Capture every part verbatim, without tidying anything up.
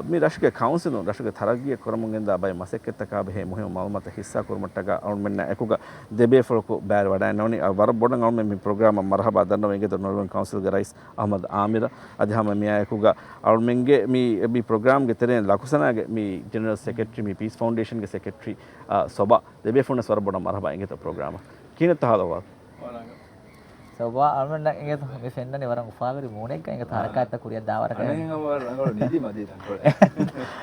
މި ރަށުގެ ކައުންސިލުން ރަށުގެ ތަރައްގީއަށް ކުރަމުން ގެންދާ ބައެއް މަސައްކަތްތަކާ ބެހޭ މުހިންމު މައުލޫމާތު ހިއްސާ ކުރުމަށްޓަކާ އަޅުމެންނާ އެކުގަ ދެބޭފުޅަކު ބައިވެރިވަޑައިންނަވަނީ. އަ، ވަރަށް ބޮޑަށް އަޅުމެން މި ޕްރޮގްރާމަށް މަރުހަބާ ދަންނަވަން އިނގޭތޯ ނޮރުވެން ކައުންސިލްގެ ރައީސް އަޙްމަދު އާމިރަށް. އަދި ހަމަ މިއާއެކުގަ އަޅުމެންގެ މި، މި ޕްރޮގްރާމްގެ ތެރެއިން ލަކުސަނާގެ މި ޖެނެރަލް ސެކްރެޓަރީ، މި ޕީސް ފައުންޑޭޝަންގެ ސެކްރެޓަރީ، އަ، ސޮބާ ދެބޭފުޅުންވެސް ވަރަށް ބޮޑަށް މަރުހަބާ އިނގޭތޯ ޕްރޮގްރާމަށް. ކިހިނެއްތޯ ހާލު އަހުވާލު؟ ސޮބާ އަޅުމެންނަށް އިނގޭތޯ މި ފެންނަނީ ވަރަށް އުފާވެރި މޫނެއްގަ އިނގޭތޯ ހަރަކާތްތައް ކުރިއަށް ދާވަރަކަށް. އަނެއް ހަމަ ރަނގަޅު ނިދި މަދީ ތަންކޮޅެއް.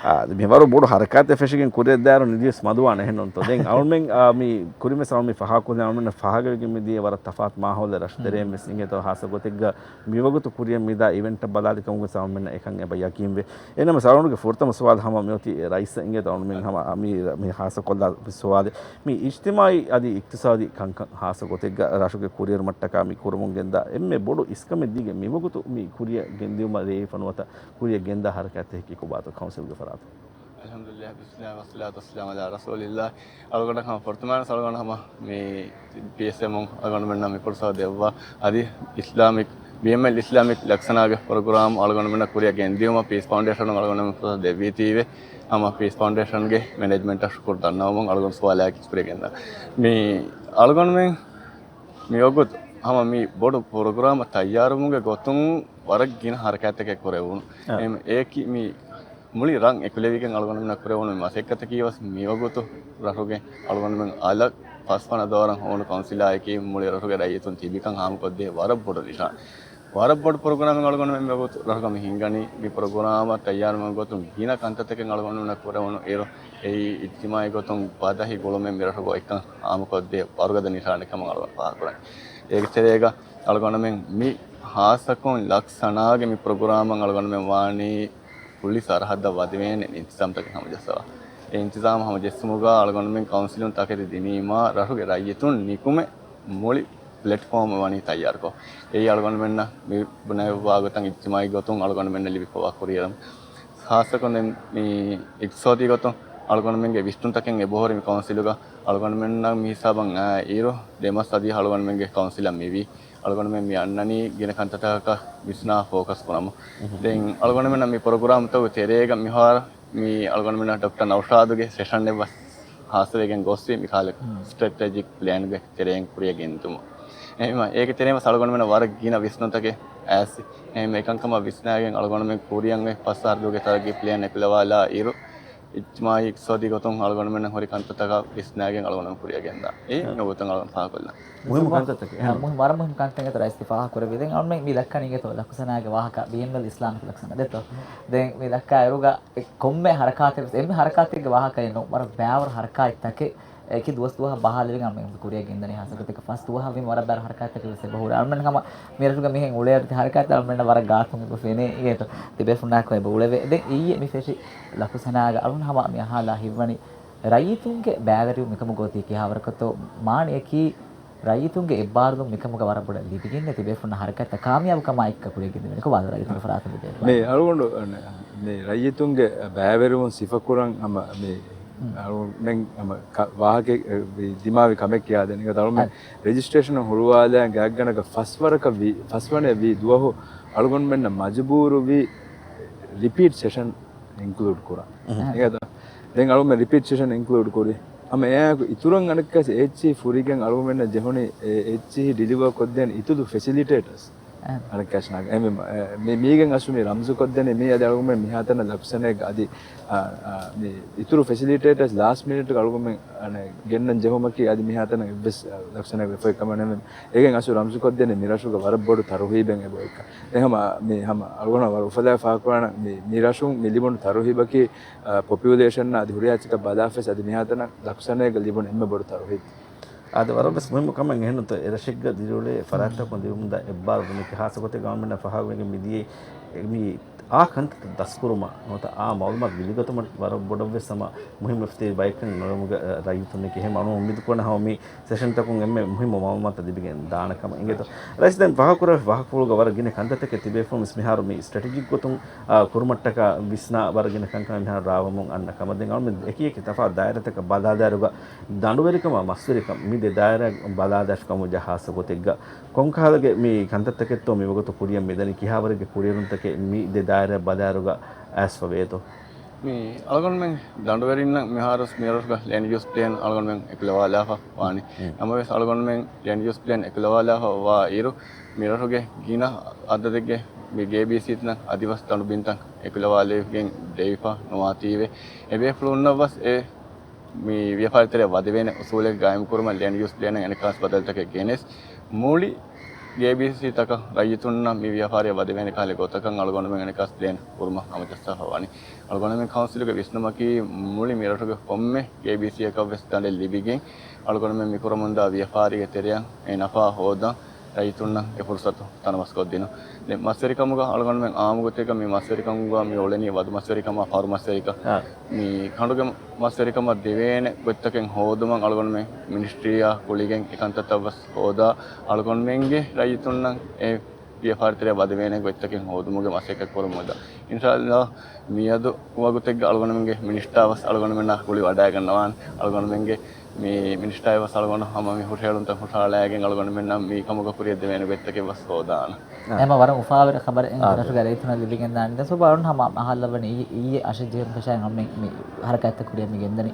އާ، މި ވަރު ބޮޑު ހަރަކާތެއް ފެށިގެން ކުރިއަށް ދާއިރު ނިދިވެސް މަދުވާނެ އެހެންނޫންތޯ. ދެން އަޅުމެން، އާ، މި ކުރިންވެސް އަޅުމެން ފަހާ ކުރި އަޅުމެން ފަހާގަވެގެން މިދިޔަ ވަރަށް ތަފާތު މާހައުލެއް ރަށު ތެރޭން ވެސް އިނގޭތޯ ހާއްސަ ގޮތެއްގަ މިވަގުތު ކުރިއަށް މިދާ އިވެންޓަށް ބަލާލި ކަމުގަ އަޅުމެންނަށް އެކަން އެބަ ޔަގީންވޭ. އެހެންނަމަވެސް އަޅުގަނޑުގެ ފުރަތަމަ ސުވާލު ހަމަ މިއޮތީ ރައީސަށް އިނގޭތޯ އަޅުމެން ހަމަ މި، މި ހާއްސަކޮށްލާ ސުވާލެއް. މި އިޖްތިމާޢީ އަދި އިޤްތިޞާދީ ކަންކަން ހާއްސަ ގޮތެއްގަ ރަށުގެ ކުރިއެރުމަށްޓަކާ މި ކުރަމުން ގެންދާ އެންމެ ބޮޑު އިސްކަމެއް ދީގެން މިވަގުތު މި ކުރިއަށް ގެންދިއުމަށް ރޭވި ފަނުވަތަށް ކުރިއަށް ގެންދާ ހަރަކާތްތަކަކީ ކޮބާތޯ ކައުންސިލްގެ ފަރާތުން؟ އަލްޙަމްދުލިއްލާހި، ބިސްމިއްލާހި، ވައްޞަލާތު ވައްސަލާމު ޢަލާ ރަސޫލިއްލާހި. އަޅުގަނޑަށް ހަމަ ފުރަތަމަވެސް އަޅުގަނޑު ހަމަ މި ޕީއެސްއެމުން އަޅުގަނޑުމެންނަށް މި ފުރުޞަތު ދެއްވާ އަދި އިސްލާމިކް، ބީއެމްއެލް އިސްލާމިކް ލަކްސަނާގެ ޕްރޮގްރާމް އަޅުގަނޑުމެންނަށް ކުރިއަށް ގެންދިއުމަށް ޕީސް ފައުންޑޭޝަނުން އަޅުގަނޑުމެން ފުރުޞަތު ދެއްވީތީވެ، ހަމަ ޕީސް ފައުންޑޭޝަންގެ މެނޭޖްމަންޓަށް ޝުކުރު ދަންނަވަމުން އަޅުގަނޑު ސުވާލާއެކީ ކުރިއަށް ގެންދާ. މި އަޅުގަނޑުމެން މިވަގުތު ހަމަ މި ބޮޑު ޕްރޮގްރާމަށް ތައްޔާރުވުމުގެ ގޮތުން ވަރަށް ގިނަ ހަރަކާތްތަކެއް ކުރެވުނު. އާ. އެ-، އެއަކީ މި މުޅި ރަށް އެކުލެވިގެން އަޅުގަނޑުމެންނަށް ކުރެވުނު މަސައްކަތަކީ ވެސް މިވަގުތު ރަށުގެ އަޅުގަނޑުމެން އަލަށް ފަސްވަނަ ދައުރަށް ހޮވުނު ކައުންސިލާއެކީ މުޅި ރަށުގެ ރައްޔިތުން ތިބިކަން ހާމަކޮށްދޭ ވަރަށް ބޮޑު ނިޝާން. ވަރަށް ބޮޑު ޕްރޮގްރާމެއް އަޅުގަނޑުމެން މިވަގުތު ރަށުގަ މި ހިންގަނީ. މި ޕްރޮގްރާމަށް ތައްޔާރުވުމުގެ ގޮތުން ގިނަ ކަންތައްތަކެއް އަޅުގަނޑުމެންނަށް ކުރެވުނު އިރު، އެއީ އިޖްތިމާޢީ ގޮތުން ބަދަހި ގުޅުމެއް މި ރަށުގަ އޮތްކަން ހާމަކޮށްދޭ ވަރުގަދަ ނިޝާނެއް ކަމަށް އަޅުގަނޑު ފާހަގަކުރަނީ. އޭގެ ތެރޭގަ އަޅުގަނޑުމެން މި ހާއްސަކޮށް ލަކްސަނާގެ މި ޕްރޮގްރާމަށް އަޅުގަނޑުމެން ވާނީ ކުއްލި ސަރަހައްދަށް ވަދެވޭނެ އިންތިޒާމްތަކެއް ހަމަޖައްސަވާ. އެ އިންތިޒާމް ހަމަޖެއްސުމުގަ އަޅުގަނޑުމެން ކައުންސިލުން ތަކެތި ދިނީމާ ރަށުގެ ރައްޔިތުން ނިކުމެ މުޅި ޕްލެޓްފޯމް ވަނީ ތައްޔާރުކޮށް. އެއީ އަޅުގަނޑުމެންނަށް މި ބުނެވިފައިވާ ގޮތަށް އިޖްތިމާޢީ ގޮތުން އަޅުގަނޑުމެންނަށް ލިބިފައިވާ ކުރިއެރުން. ހާއްސަކޮށް ދެން މި އިޤްތިޞާދީ ގޮތުން އަޅުގަނޑުމެންގެ ވިސްނުންތަކެއް އެބަހުރި މި ކައުންސިލުގަ އަޅުގަނޑުމެންނަށް މި ހިސާބަށް އައި އިރު ދެމަސް އަދި އަޅުގަނޑުމެންގެ ކައުންސިލަށް މިވީ. އަޅުގަނޑުމެން މި އަންނަނީ ގިނަ ކަންތައްތަކަކަށް ވިސްނާ ފޯކަސް ކުރަމުން. ދެން އަޅުގަނޑުމެންނަށް މި ޕްރޮގްރާމްތަކުގެ ތެރޭގަ މިހާރު މި އަޅުގަނޑުމެންނަށް ޑޮކްޓަރ ނައުޝާދުގެ ސެޝަން އެއް ވެސް ހާއްސަވެގެން ގޮސްވި މިކަހަލަ ސްޓްރެޓެޖިކް ޕްލޭންގެ ތެރެއިން ކުރިއަށް ގެންދުމުން. އެހެންވީމަ، އޭގެ ތެރެއިން ވެސް އަޅުގަނޑުމެންނަށް ވަރަށް ގިނަ ވިސްނުންތަކެއް އައިސް. އެހެންވީމަ، އެކަންކަމަށް ވިސްނާގެން އަޅުގަނޑުމެން ކުރިއަށް އޮތް ފަސް އަހަރުގެ ތަރައްގީ ޕްލޭން އެކުލަވާލާ އިރު، އިޖްތިމާޢީ އިޤްތިޞާދީ ގޮތުން އަޅުގަނޑުމެންނަށް ހުރި ކަންތައްތަކަށް ވިސްނާގެން އަޅުގަނޑުމެން ކުރިއަށް ގެންދާ. އެއީ އާ. މިވަގުތު އަޅުގަނޑު ފާހަގަކޮށްލަން. މުހިއްމު ކަންތައްތަކެއް. އާ، މުހި-، ވަރަށް މުހިއްމު ކަންތައްތަކެއް ރައީސް ފާހަގަ ކުރެއްވި. ދެން އަޅުގަނޑުމެން މި ދައްކަނީ އިނގޭތޯ ލަކުސަނާގެ ވާހަކަ، ބީއެމްއެލް އިސްލާމިކް ލަކުސަނާ ދެއްތޯ؟ ދެން މި ދައްކާ އިރުގަ ކޮންމެ ހަރަކާތެއް ވެސް، އެންމެ ހަރަކާތެއްގެ ވާހަކައެއް ނޫން، ވަރަށް ބައިވަރު ހަރަކާތްތަކެއް އެކި ދުވަސް ދުވަހަށް ބަހާލެވިގެން އަޅުގަނޑު ކުރިއަށް ގެންދަނީ. ހާއްސަ ގޮތެއްގަ ފަސް ދުވަހަށް ވީމަ ވަރަށް ބައިވަރު ހަރަކާތްތަކެއް ވެސް އެބަ ހުރޭ. އަޅުގަނޑު ހަމަ މި ރަށުގަ މިހެން އުޅޭ ހަރަކާތްތައް އަޅުގަނޑަށް ވަރަށް ގާތުން އެބަ ފެނޭ އިނގޭތޯ. ތިބޭފުޅުންނާއެކު އެބަ އުޅެވޭ. ދެން އިއްޔެ މި ފެށި ލަކުސަނާގަ އަޅުގަނޑު ހަމަ މި އަހާލާ ހިތްވަނީ ރައްޔިތުންގެ ބައިވެރިވުން މިކަމުގަ އޮތީ ކިހާވަރަކަށްތޯ؟ މާނައަކީ ރައްޔިތުންގެ އެއްބާރުލުން މިކަމުގަ ވަރަށް ބޮޑަށް ލިބިގެންނޭ. ތިބޭފުޅުންނަށް ހަރަކާތްތައް ކާމިޔާބުކަމާއެކީ ކުރިއަށް ގެންދެވޭނެ. ކޮބާތޯ ރައްޔިތުންގެ ފަރާތުން ލިބޭ؟ މި އަޅުގަނޑު އަނެ-، މި ރައްޔިތުންގެ ބައިވެރިވުން ސިފަކުރަން ހަމަ މި އަޅުމެން ހަމަ ކަ-، ވާހަކަ ދިމާވި ކަމެއް ކިޔާދޭނެ. އިނގޭތޯ އަޅުމެން އަ. ރެޖިސްޓްރޭޝަން ހުޅުވާލާ ގާތްގަނޑަކަށް ފަސްވަރަކަށް ވީ، ފަސްވަނަ ވީ ދުވަހު އަޅުގަނޑުމެންނަށް މަޖުބޫރުވީ ރިޕީޓް ސެޝަން އިންކްލޫޑް ކުރަން. އަ. އިނގޭތޯ؟ ދެން އަޅުމެން ރިޕީޓް ސެޝަން އިންކްލޫޑް ކުރި. ހަމަ އެއާއެކު އިތުރަށް އަނެއްކާސް އެއްޗިހި ފުރިގެން އަޅުގަނޑުމެންނަށް ޖެހުނީ އެ އެއްޗިހި ޑިލިވަރ ކޮށްދޭން އިތުރު ފެސިލިޓޭޓަސް. އަ. އަނެއްކާސް ނާގަ-، އެ މި-، އެ މި-، މީގެން އަސްލު މި ރަމްޒު ކޮށްދޭނީ މީ އަދި އަޅުގަނޑުމެން މިހާތަނަށް ލަކުސަނައެއްގަ އަދި، އާ، އާ، މި އިތުރު ފެސިލިޓޭޓަސް ލާސްޓް މިނިޓްގަ އަޅުގަނޑުމެން އަނެއް ގެންނަން ޖެހުމަކީ އަދި މިހާތަނަށް އެއްވެސް، އާ، ލަކުސަނައެއް ވެފައި ކަމެއް ނެމެ. އޭގެން އަސްލު ރަމްޒު ކޮށްދޭނީ މި ރަށުގަ ވަރަށް ބޮޑު ތަރުހީބެއް އެބައޮތްކަން. ދެން ހަމަ މި ހަމަ އަޅުގަނޑު ވަރަށް އުފަލާ ފާހަގަކުރާނަން މި، މި ރަށުން މި ލިބުނު ތަރުހީބަކީ، އާ، ޕޮޕިއުލޭޝަން އަދި ހުރިހާ އެއްޗަކަށް ބަލާފަސް އަދި މިހާތަނަށް ލަކުސަނައެއްގަ ލިބުނު އެންމެ ބޮޑު ތަރުހީބު. އާދެ، ވަރަށް ވެސް މުހިއްމު ކަމެއް އެހެންނުތަ، އެ ރަށެއްގަ ދިރިއުޅޭ ފަރާތްތަކުން ލިބުމުންދާ އެއްބާރު ބުނެކި ހާއްސަ ގޮތެއް ގަވަރމެންޓް ފަހަގަވެގެން މިދިޔައީ، މި އާ ކަންތައް ދަސްކުރުމަށް ނުވަތަ އާ މައުލޫމާތު ބިލިގަތުމަށް ވަރަށް ބޮޑަށް ވެސް ހަމަ މުހިއްމު އިފްތި ބައެއްކަން ނުލަމުގެ ރައްޔިތުންނެކެ. އެހެން އަޅު އުއްމީދު ކުރަން ހަމަ މި ސެޝަންތަކުން އެންމެ މުހިއްމު މައުލޫމާތު ލިބިގެން ދާނެ ކަމަށް. އިނގޭތޯ ރައީސް ދެން ފަހަ ކުރެވި ފަހަ ކުޅުގަ ވަރަށް ގިނަ ކަންތައްތަކެއް ތިބޭފުޅުން ވެސް މިހާރު މި ސްޓްރެޓެޖިކް ގޮތުން، އާ، ކުރުމަށްޓަކާ ވިސްނާ ވަރަށް ގިނަ ކަންކަން މިހާރު ރާވަމުން އަންނަ ކަމަށް. ދެން އަޅުމެން އެކި އެކި ތަފާތު ދާއިރާތަކަށް ބަލާލާއިރުގަ ދަނޑުވެރިކަމާ މަސްވެރިކަން މި ދެ ދާއިރާ ބަލާލާފި ކަމުގަ ހާއްސަ ގޮތެއްގަ ކޮންކަހަލަ މި ކަންތައްތަކެއްތޯ މިވަގުތު ކުރިއަށް މިދަނީ؟ ކިހާވަރެއްގެ ކުރިއެރުންތަކެއް މި ދެ ދާއިރާ ބަލާއިރުގަ އައިސްފަވޭތޯ؟ މި އަޅުގަނޑުމެން ދަނޑުވެރިންނަށް މިހާރު މިރަށުގަ ލޭންޑް ޔޫސް ޕްލޭން އަޅުގަނޑުމެން އެކުލަވާލާފަ ވާނީ. ނަމަވެސް އަޅުގަނޑުމެން ލޭންޑް ޔޫސް ޕްލޭން އެކުލަވާލާފަ ވާ އިރު، މިރަށުގެ ގިނަ އަދަދެއްގެ މި ގޭބީސީތައް އަދިވެސް ދަނޑުބިންތައް އެކުލަވާލެވިގެން ދެވިފަ ނުވާތީވެ. އެބޭފުޅުންނަށް ވެސް އެ މި ވިޔަފާރި ތެރެއަށް ވަދެވޭނެ އުސޫލެއް ގާއިމް ކުރުމަށް ލޭންޑް ޔޫސް ޕްލޭނަށް އެނެކާސް ބަދަލުތަކެއް ގެނެސް، މުޅި ގޭބީސީތަކަށް ރައްޔިތުންނަށް މި ވިޔަފާރިއަށް ވަދެވޭނެ ކަހަލަ ގޮތަކަށް އަޅުގަނޑުމެން އެނެކާސް ޕްލޭން ކުރުމަށް ހަމަޖައްސާފަ ވަނީ. އަޅުގަނޑުމެން ކައުންސިލުގެ ވިސްނުމަކީ މުޅި މިރަށުގެ ކޮންމެ ގޭބީސީއަކަށް ވެސް ދަނޑެއް ލިބިގެން، އަޅުގަނޑުމެން މިކުރަމުންދާ ވިޔަފާރީގެ ތެރެއަށް އެ ނަފާ ހޯދަން ރައްޔިތުންނަށް އެ ފުރުސަތު ތަނަވަސްކޮށްދިނުން. ދެން މަސްވެރިކަމުގަ އަޅުގަނޑުމެން އާއްމުގޮތެއްގަ މި މަސްވެރިކަމުގަ މި އުޅެނީ ވަދު މަސްވެރިކަމާ ފަރު މަސްވެރިކަން. މި ކަނޑުގެ މަސްވެރިކަމަށް ދެވޭނެ ގޮތްތަކެއް ހޯދުމަށް އަޅުގަނޑުމެން މިނިސްޓްރީއާ ގުޅިގެން އެކަންތައްތައް ވެސް ހޯދާ، އަޅުގަނޑުމެންގެ ރައްޔިތުންނަށް އެ ވިޔަފާރި ތެރެއަށް ވަދެވޭނެ ގޮތްތަކެއް ހޯދުމުގެ މަސައްކަތް ކުރަމުންދާ. އިންޝާﷲ މިއަދު ވަގުތެއްގަ އަޅުގަނޑުމެންގެ މިނިސްޓާ ވެސް އަޅުގަނޑުމެންނާ ގުޅި ވަޑައިގަންނަވާނެ. އަޅުގަނޑުމެންގެ މި މިނިސްޓާއި ވެސް އަޅުގަނޑު ހަމަ މި ހުށަހެޅުންތައް ހުށަހަޅައިގެން އަޅުގަނޑުމެންނަށް މި ކަމުގަ ކުރިއަށް ދެވޭނެ ގޮތްތަކެއް ވެސް ހޯދާނަން. އެހެންމަ ވަރަށް އުފާވެރި ޚަބަރެއް އާ، ރަށުގެ ރައްޔިތުންނަށް ލިބިގެންދާނީ. ދެން ސޮބާ އަޅުން ހަމަ އަހައްލަވަނީ އިއްޔެ، އިއްޔެ އަށެއް ޖެހުނު ފެށާއި އަޅުމެން މި ހަރަކާތްތައް ކުރިއަށް މި ގެންދަނީ.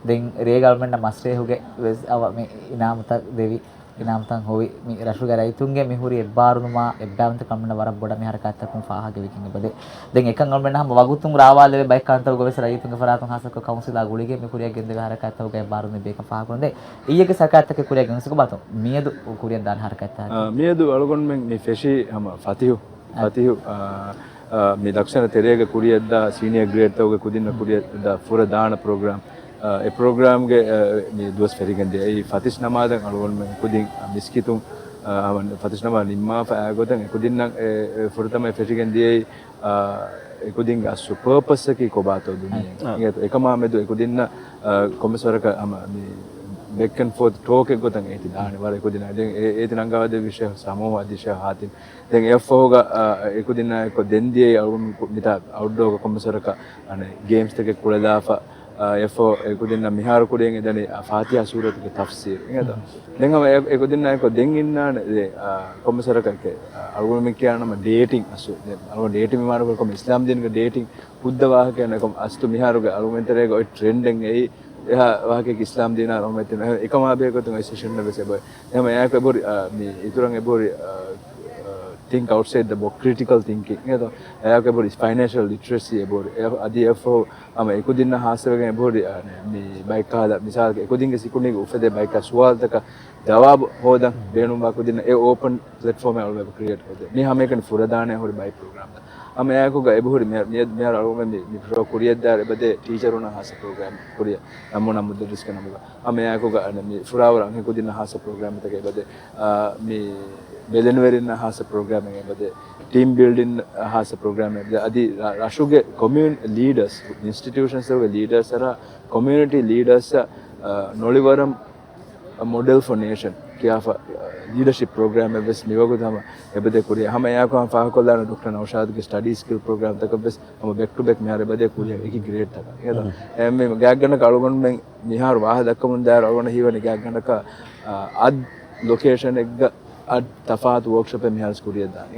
ދެން ރޭގަ އަޅުމެންނަށް މަސްރޭހުގެ ވެސް އަވަ މި އިނާމުތައް ދެވި، އިނާމުތައް ހޮވި، މި ރަށުގެ ރައްޔިތުންގެ މި ހުރި އެއްބާރުލުމާ އެއްބައިވަންތަކަން އަޅުމެންނަށް ވަރަށް ބޮޑަށް މި ހަރަކާތްތަކުން ފާހަގަވެގެން އެބަދޭ. ދެން އެކަން އަޅުމެންނަށް ހަމަ ވަގުތުން ރާވާލެވޭ ބައެއް ކަންތައް ގޮވެސް ރައްޔިތުންގެ ފަރާތުން ހާއްސަކޮށް ކައުންސިލާ ގުޅިގެން މި ކުރިއަށް ގެންދެވޭ ހަރަކާތްތަކުގައި އެއްބާރުލުމެއް ބޭކަން ފާހަގަކުރަން. ދެން އިއްޔެގެ ސަރަކާތްތަކެއް ކުރިއަށް ގެނެސްގޮ ބާތު މިއަދު ކުރިއަށް ދާނެ ހަރަކާތްތަކެއް. އާ، މިއަދު އަޅުގަނޑުމެން މި ފެށީ ހަމަ ފަތިހު، އަ، ފަތިހު، އާ، އާ، މި ދަކުސަނަ ތެރޭގަ ކުރިއަށްދާ ސީނިއަރ ގްރޭޑްތަކުގެ ކުދިންނަށް ކުރިއަށްދާ ފުރަ ދާނަ ޕްރޮގްރާމް. އާ، އެ ޕްރޮގްރާމްގެ، އާ، މި ދުވަސް ފެށިގެންދިޔައީ ފަތިސް ނަމާދަށް އަޅުގަނޑުމެން ކުދިން، އާ، މިސްކިތުން، އާ، ފަތިސް ނަމާދު ނިންމާފަ އާ ގޮތަށް އެ ކުދިންނަށް އެ، އެ ފުރަތަމަ ފެށިގެން ދިޔައީ، އާ، އެ ކުދިންގެ އަސްލު ޕާޕަސްއަކީ ކޮބާތޯ ދުނިޔެ. އާ. އިނގޭތޯ، އެކަމާ މެދު އެ ކުދިންނަށް، އާ، ކޮންމެސް ވަރަކަށް ހަމަ މި ބެކް އެންޑް ފޯތް ޓޯކެއް ގޮތަށް އޭތި ދާނެ. ވަރަށް އެ ކުދިންނަށް ދެން އޭ، އޭތި ރަނގަޅަށް ދެއްވި ޝޭހް ސަމޫހު އަދި ޝޭހް ހާތިމް. ދެން އެއަށްފަހުގަ، އާ، އެ ކުދިންނާ އެއްކޮށް ދެން ދިޔައީ އަޅުގަނޑު މިތާ އައުޓްޑޯގަ ކޮންމެސް ވަރަކަށް އަނެއް ގޭމްސްތަކެއް ކުޅެލާފަ، އާ، އެއަށްފަހު އެ ކުދިންނަށް މިހާރު ކުރިއަށް އެދަނީ، އާ، ފާތިހާ ސޫރަތުގެ ތަފްސީރު. އިނގޭތޯ؟ ދެން ހަމަ އެ، އެ ކުދިންނާ އެއްކޮށް ދެން އިންނާނެ، އާ، ކޮންމެސް ވަރަކަށް އަޅުގަނޑުމެން ކިޔާ ނަމަ ޑޭޓިން އަސްލު. ދެން އަޅުގަނޑު ޑޭޓިން މި މާނަކޮށް ކޮންމެ އިސްލާމް ދީނުގެ ޑޭޓިން ހުއްދަ ވާހަކައެއް ނެތް ކޮން އަސްލު މިހާރުގެ އަޅުގަނޑުމެން ތެރޭގަ އޮތް ޓްރެންޑެއް އެއީ އެހާ ވާހަކައެއް އިސްލާމް ދީނާ އަޅުގަނޑުމެން އެކަމާ ބެހޭގޮތުން އޮތް ސެޝަން ވެސް އެބައޮތް. އެހެން އެއާއެކު އެބަހުރި، އާ، މި އިތުރަށް އެބަހުރި، އާ، އާ، ތިންކް އައުޓްސައިޑް ދަ ބޮކްސް، ކްރިޓިކަލް ތިންކިން. އެހެން އެއާއެކު އެބަހުރި ފައިނޭންޝަލް ލިޓްރެސީ އެބަހުރި. އެ، އަދި އެއަށްފަހު ހަމަ އެކުދިންނަށް ހާއްސަވެގެން އެބަހުރި، އާ، މި ބައެއް ކަހަލަ މިސާލަކަށް އެކުދިންގެ ސިކުނޑީގަ އުފެދޭ ބައެއް ސުވާލުތަކަށް ޖަވާބު ހޯދަން ބޭނުންވާ ކުދިންނަށް އެ އޯޕަން ޕްލެޓްފޯމެއް އަޅުގަނޑު ކްރިއޭޓް ކޮށްދޭ. މި ހަމައެކަނި ފުރަދާނައެއް ހުރި ބައެއް ޕްރޮގްރާމްތައް. ހަމަ އެއާއެކުގަ އެބަހުރި މި، މި، މިހާރު އަޅުގަނޑު މި، މި ޝޯ ކުރިއަށްދާއިރު އެބަދޭ ޓީޗަރުންނަށް ހާއްސަ ޕްރޮގްރާމް ކުރިއަށް ނަމޫނާ މުދައްރިސްގެ ނަމުގަ. ހަމަ އެއާއެކުގަ މި ފުރާވަރު އަންހެން ކުދިންނަށް ހާއްސަ ޕްރޮގްރާމްތަކެއް އެބަދޭ. އާ، މި ބެލެނިވެރިންނަށް ހާއްސަ ޕްރޮގްރާމެއް އެބަދޭ. ޓީމް ބިލްޑިން ހާއްސަ ޕްރޮގްރާމެއް އެބަދޭ. އަދި ރަ-، ރަށުގެ ކޮމިއުނި ލީޑަރސް، އިންސްޓިޓިއުޝަންސް ވެ ލީޑަރސް އަރާ ކޮމިއުނިޓީ ލީޑަރސް، އާ، ނޮޅިވަރަށް މޮޑެލް ފޯ ނޭޝަން ކިޔާފަ، އާ، ލީޑަޝިޕް ޕްރޮގްރާމެއް ވެސް މިވަގުތު ހަމަ އެބަދޭ ކުރިއަށް. ހަމަ އެއާކު ހަމަ ފާހަގަކޮށްލާނެ ޑޮކްޓަރ ނައުޝާދުގެ ސްޓަޑީ ސްކިލް ޕްރޮގްރާމްތަކަށް ވެސް ހަމަ ބެކް ޓު ބެކް މިހާރު އެބަދޭ ކުރިއަށް އެކި ގްރޭޑްތަކަށް. އެހެން މި ގާތްގަނޑަކަށް އަޅުގަނޑުމެން މިހާރު ވާހަ ދައްކަމުން ދާއިރު އަޅުގަނޑަށް ހީވަނީ ގާތްގަނޑަކަށް، އާ، އަދް ލޮކޭޝަނެއްގަ އަދް ތަފާތު ވޯކްޝޮޕެއް މިހާރު ކުރިއަށް ދާނީ.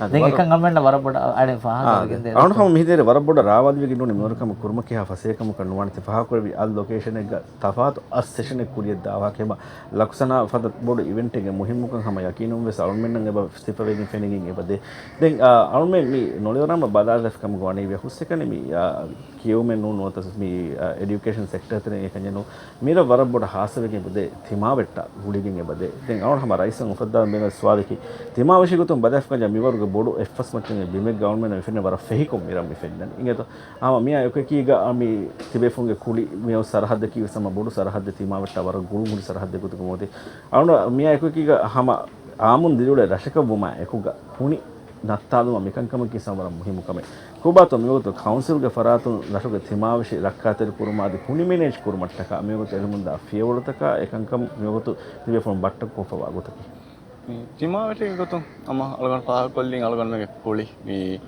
އާ، ދެން އެކަން އަޅުމެންނަށް ވަރަށް ބޮޑަށް އަޅެ ފާހަގަ އާ، ދެ. އަޅުން ހަމަ މިހިދޭރެ ވަރަށް ބޮޑަށް ރާވާލިވެގެން ނޫނީ މިވަރު ކަމަށް ކުރުމަކީ ހާ ފަސޭހަކަމަކަށް ނުވާނެތީ ފާހަގަކުރެއްވި އަދް ލޮކޭޝަނެއްގަ ތަފާތު އައްސެޝަނެއް ކުރިއަށް ދާވާކަށް ހަމަ ލަކުސަނާ ފަދަ ބޮޑު އިވެންޓެއްގެ މުހިއްމުކަން ހަމަ ޔަޤީނުން ވެސް އަޅުމެންނަށް އެބަ ސިފަވެގެން ފެނިގެން އެބަދޭ. ދެން، އާ، އަޅުމެން މި ނޮޅިވަރަމަ ބަލާލަފި ކަމުގަ ވަނީ ވެ ހުސްއެކަނި މި، އާ، ކިޔެވުމެއް ނޫން ނުވަތަ މި، އާ، އެޑިއުކޭޝަން ސެކްޓަރ ތެރެއިން އެކަންޏެއް ނޫން. މިރަށް ވަރަށް ބޮޑަށް ހާއްސަވެގެން އެބަދޭ ތިމާވެއްޓާ ގުޅިގެން އެބަދޭ. ދެން އަޅުން ހަމަ ރައީސަށް އުފައްދާ މި ސުވާލަކީ ތިމާވެށި ގޮތުން ބަލާފަކަންޏާ މިވަރުގެ ބޮޑު އެއްފަސް މައްޗަށް މި ބިމެއްގަ އަޅުމެންނަށް މި ފެންނަނީ ވަރަށް ފެހިކޮށް މިރަށް މި ފެންނަނީ. އިނގޭތޯ؟ ހަމަ މިއާ އެކަކީގަ މި ތިބޭފުންގެ ކުޅި މިއޮތް ސަރަހައްދަކީ ވެސް ހަމަ ބޮޑު ސަރަހައްދެއް ތިމާވެއްޓާ ވަރަށް ގުޅުންހުރި ސަރަހައްދެއް ގޮތުގަ މިއޮތީ. އަޅުން މިއާ އެކަކީގަ ހަމަ އާއްމުން ދިރިއުޅޭ ރަށަކަށް ވުމާ އެކުގަ ހުނި ނައްތާލުމަށް މިކަންކަމަކީ ވަރަށް މުހިއްމު ކަމެއް. ކޮބާތޯ މިވަގުތު ކައުންސިލްގެ ފަރާތުން ރަށުގެ ތިމާވެށި ރައްކާތެރި ކުރުމާ އަދި ހުނި މެނޭޖް ކުރުމަށްޓަކާ މިވަގުތު އެޅުމުންދާ ފިޔަވަޅުތަކާ އެކަންކަން މިވަގުތު ތިބޭފުޅުން ބައްޓަން ކޮށްފަވާ ގޮތަކީ. މި ތިމާވެށި ގޮތުން ހަމަ އަޅުގަނޑު ފާހަގަކޮށްލިން އަޅުގަނޑުމެންގެ ކުޅި މި،